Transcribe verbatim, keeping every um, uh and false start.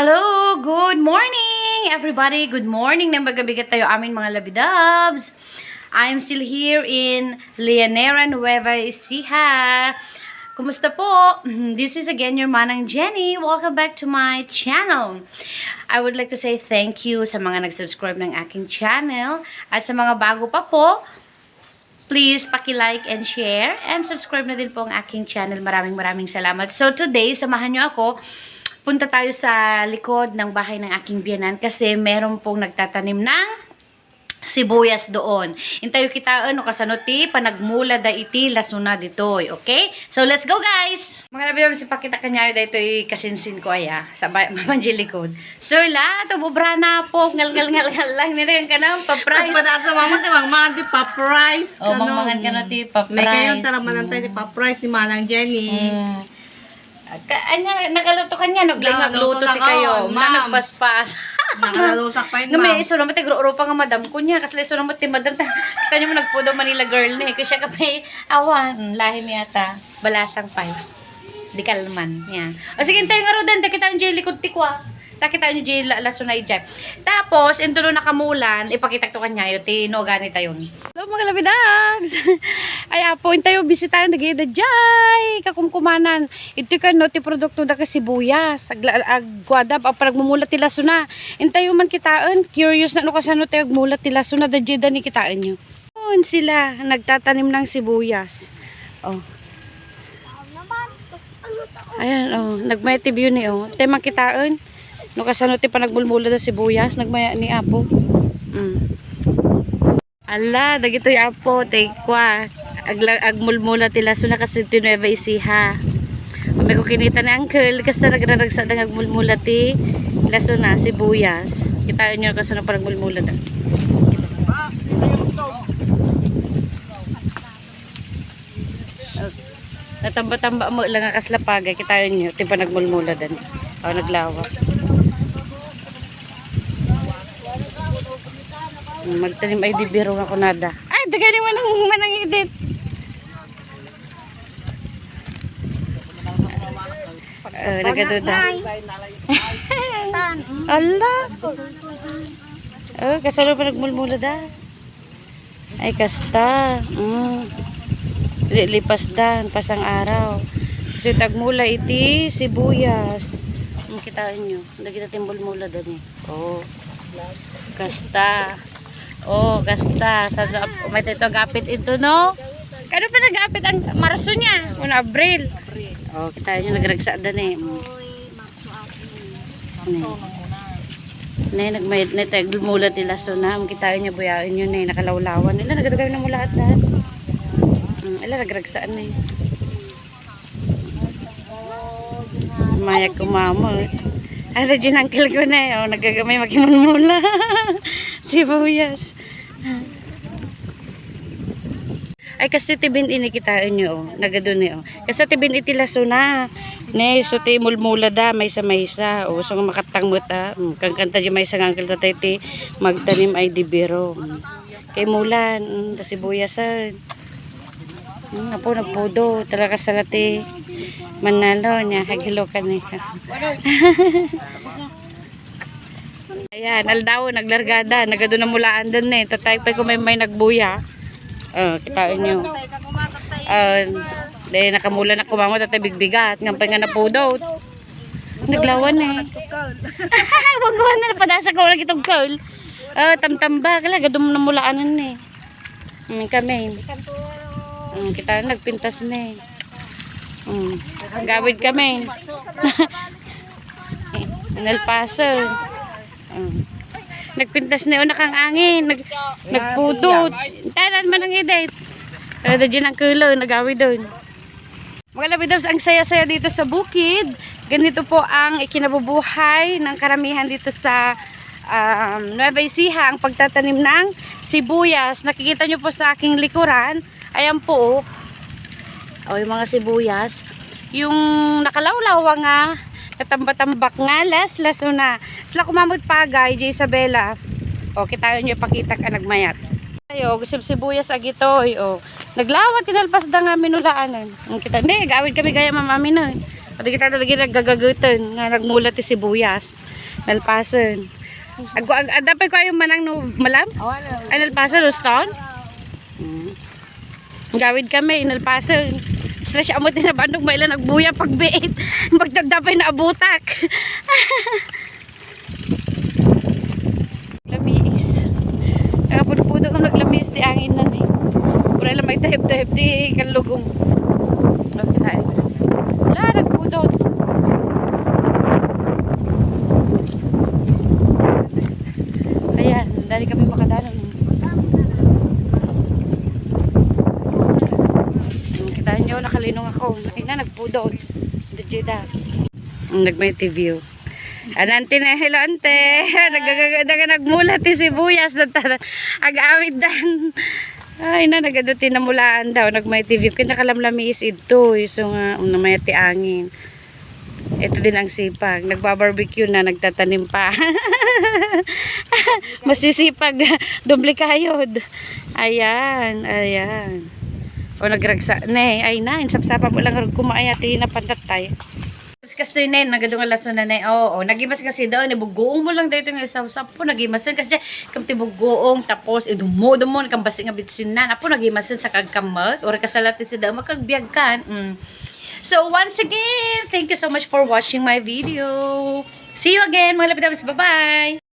Hello, good morning, everybody. Good morning. Nagbigat-bigat tayo amin, mga labidabs. I'm still here in Llanera, Nueva Ecija. Kumusta po? This is again your Manang Jenny. Welcome back to my channel. I would like to say thank you sa mga nag-subscribe ng aking channel. At sa mga bago pa po, please paki-like and share and subscribe na din po ang aking channel. Maraming maraming salamat. So today, samahan niyo ako. Punta tayo sa likod ng bahay ng aking biyanan kasi meron pong nagtatanim ng sibuyas doon. Intayo kitaen no kasano ti panagmula da iti lasuna ditoy. Okay? So let's go, guys! Mga labi, ipakita kaniayo daytoy kasinsin ko aya. Sa ba-, mapanji likod. Sir, la, tumubra na po. Ngal, ngal, ngal, ngal lang. Nito yung kanang pa-price. Pagpadaas sa mama, ti mangmangan ti pa-price. O, kano? Mangmangan kano ti pa-price. May kayo, tara manantay ti pa-price ni Manang Jenny. Mm. Ka-, anya, nakaluto kanya, nag-, nagluto si kayo. Ma'am. Nagpaspas. Nakalalusak pa yun, ma'am. Nga may iso naman, tigro-ro pa nga madam ko niya. Kasi iso naman ti madam. Ta-, kita niyo mo nagpudo Manila girl ni. Kasi siya kapay awan. Mm, lahi niya ta. Balasang pay. Di kalman. Yan. O sige, intayo nga Roden. Takita yung J likod ti kwa. Takita yung J la-, laso na ijay. Tapos, intulo na kamulan, ipakitak to kanyayo, ti no gani tayon. Hello, mga labidabs! Ay, apo, intayo, bisitahan, dagay da jay. Kakumkumanan. Iti kano, ti produkto da ka sibuyas. Agla-, agkuadab, a, panagmumula ti laso na. Intayo man kitaen, curious na no kasano tayo agmula ti laso na, da jay da ni kitaen nyo. Doon sila nagtatanim ng sibuyas. Oh. Ayan, oh, nagmaya ti view ni, oh. Te, makitaen. No kasano ti panagmulmula da sibuyas, nagmaya ni Apo. Mm. Ala, dagitoy Apo, te, kwa. Agla-, agmulmula ti laso na kasi ti Nueva Ecija. May ko kinita ni Uncle, kasi nagraragsa da nga agmulmula ti laso na, sibuyas. Kitaen nyo kasano parang mulmula da. Natamba-tamba mo lang nga kasla pagay. Kitaen nyo, ti panagmulmula da ni. O, naglawa. Magtanim ay di biro nga kunada. Ay, dagay ni manang, manang edit. Eh, nagaduda. Ala. Oh, kasano pa nagmulmula da? Ay, kasta. Mm. Li-, lipas dan, pasang araw. Kasi tagmula iti sibuyas. Mm, kitaan nyo. Dagita timbulmula da ni. Oh. Kasta. Oh, kasta. Sa, may tayo agapit ito, no? Kano pa nagapit ang Marso niya? Una, Abril. Oh, kita nyo, nagragsa da ni. Mm. Ne. Ne, nagmayat ne, tagmula ti laso na. Ang kitaan nyo, buyain nyo ne, nakalawlawan. Ila, nagatagal na mula at lahat. Mm, ila, nagragsaan ne. Mayag ko mama. Ay, da dyan uncle ko na eh. Oh, nagagamay makimulmula. Sibuyas. Ay, kastoy ti bin-i ni kitaen nyo, oh. Nagadu ni, oh. Kasta ti bin-i ti laso na. Ne, so ti mulmula da, maysa-maysa. Oh, so nga makattang met, ah. Mm, kankanta di maysa nga uncle tatay ti magtanim ay di biro. Mm. Kay mulan, mm, ta sibuyasan. Hmm, apo, nagpudo. Talaga sala ti manalo niya. Hagilo ka ni. Ayan, aldaw, naglargada. Nagadu na mulaan din eh. Tatay pa ko may, may nagbuya. Oh, kitaan nyo. Oh, dahil nakamula na kumangot at bigbigat. Ngampay nga napudo. Naglawan eh. Wag ko na napadasa ko lagi itong curl. Ah, tamtamba. Kala, gadum na mulaan eh. Mm, kami. Mm, kita na nagpintas na eh. Mm. Gawid kami. Inalpaso. Mm. Nagpintas na yun, nakang angin. Nag, nagpudot. Tanan man ang edit. Ada dyan ang kulo, nagawid doon. Mga labidabs, ang saya-saya dito sa bukid. Ganito po ang ikinabubuhay ng karamihan dito sa, um, Nueva Ecija, ang pagtatanim ng sibuyas. Nakikita nyo po sa aking likuran, ayan po, oh. Oh, yung mga sibuyas. Yung nakalawlawa nga, natamba-tambak nga, las-laso na. Sila kumamot pagay, di Isabela. Oh, kita nyo, ipakita ka nagmayat. Ayo, gusto sibuyas agitoy, oh. Naglawa, tinalpas da nga minulaanan. Ang kita, hindi, gawid kami gaya mamaminoy. Dagita lagi naggagageten nga nagmula ti sibuyas. Nalpasen. Ag, ag, adda pay ko ayo manang no malam? Ay, nalpasen, Ruston? Mm. Gawid kami, nalpasen. Stress amo ti nabandog, maila nagbuya pagbiit. Magdadda pay naabutak. Lamiis. Nakapudpudot ko, naglamiis ti angin na ni. Wala lang may tahib-tahib ti kanlugong. Okay na eh. Wala, nagpudot. Ayan, dali kami makadalo. Kita nyo, nakalinong ako. Ay na, nagpudot. Dito da. Nagmay T V. Ano, ante na? Hello, ante. Nagagagada nga nagmula ti sibuyas. Nagtara-, ag-awid dan. Ay na, nagado ti namulaan daw. Nagmay T V. Kinakalamlamiis idto. Iso nga, um, namaya ti angin. Ito din ang sipag. Nagbabarbecue na, nagtatanim pa. Masisipag. Doble kayod. Ayan, ayan. O, nagragsa. Ne, ay na, insapsapa mo lang. Kumaaya ti napantatay. Kas, kastoy, ne, nagado nga laso na, ne. Oo, nagimas nga si Dao, ne, bugoong mo lang daytoy nga isawsaw. Apo, nagimasen, kas dyan, kam ti bugoong, tapos, idummo-dummo, kam basi nga bitsin na. Apo, nagimasen sa kagkamag, or kasala ti si Dao, makagbiag kan. Mm. So, once again, thank you so much for watching my video. See you again, mga lapidabs. Bye-bye!